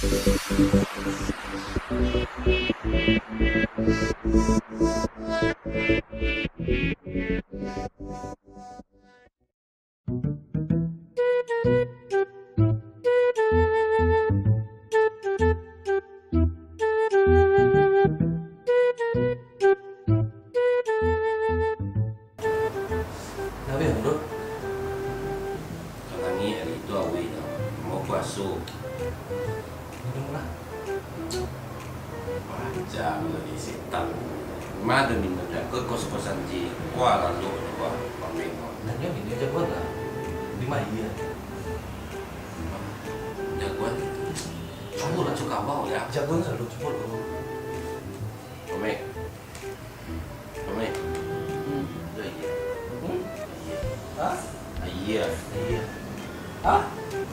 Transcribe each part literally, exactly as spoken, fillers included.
Kenapa, Bro? Kalangik hari tu awih dah. Mau puaso. Minum lah. Macam tadi setan. Mah tu minum dah. Kau kos-kosan je. Wah, lalu wah, pameng wah. Nah, dia minum jagoan lah. Di mah iya. Jagoan. Kamu lah suka bau ya. Jagoan selalu cepol, bro. Pameng. Pameng. Hmm. Iya. Hmm? Iya. Hah? Iya. Iya. Hah?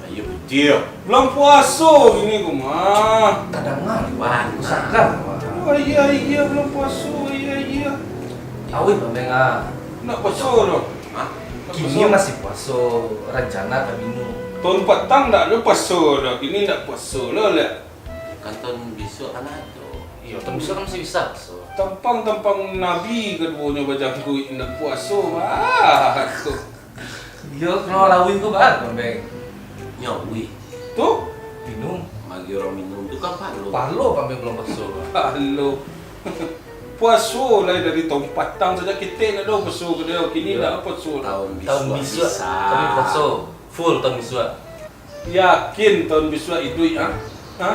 Iya, betul. Bulan puaso ini, kok mah. Tadanga, Wan. Usahakan, Wan. Oh, iya, iya, bulan puaso, iya, iya. Awih, Pameng, ah. Nak puaso doh. Hah? Nak Kini puaso. Masih puaso, rancana ka minum. Tahun patang ndak ado puaso doh, kini ndak puaso lo lah. Kan tahun bisuak kan ado. Iyo, tahun bisuak kan masih bisa puaso. Tampang-tampang Nabi kaduonyo bajangkuik, indak puaso, bah. Iyo, kalau lawih tu, bah, Pameng. Nyo, wih. Tu? Minum. Bagi urang minum tu kan pahalo. Pahalo, Pameng, bulan puaso. Pahalo. Puaso lai dari tahun patang sajo, kito ndak ado puaso ka dia. Kini Iyo. Ndak puaso. Tahun Tahun bisuak bisuak bisa. Kami puaso. Full tahun bisuak. Yakin tahun bisuak iduik, ha? Ha?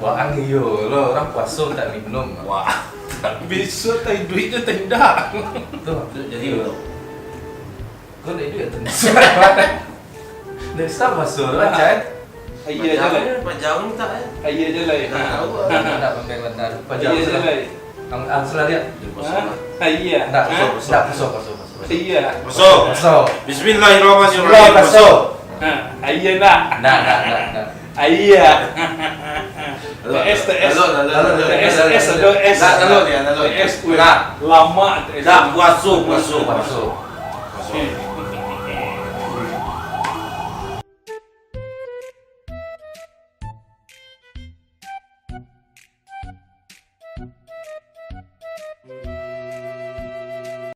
Wah, ang iyo lo, urang puaso tak minum. Wah. Bisuak tak iduik tu tak indak. Tu, tu jadi lo. Kau tak iduik tahun bisuak. Next time puaso lah, Cai. Iya je lah. Pajau ni tak, eh? Iya je lah. Tak tahu. Tak, Pameng, tak. Pajau Iya je lah. Ang-, ang salah dia. Dia puaso Ha? lah. Iya. Tak, Ha? Puaso, puaso, puaso, puaso, puaso. Iya. Puaso. Puaso. Bismillahirrahmanirrahim. Bismillah, puaso. Ha, iya nak. Nak, nak, nak, nak. Iya. Lalu, T S, T S. Lalu, lalu, lalu, T S, lalu, T S, lalu, lalu, lalu, lalu. T S, weh. Nah. Lama T S. Dah, puaso, puaso, puaso. Puaso.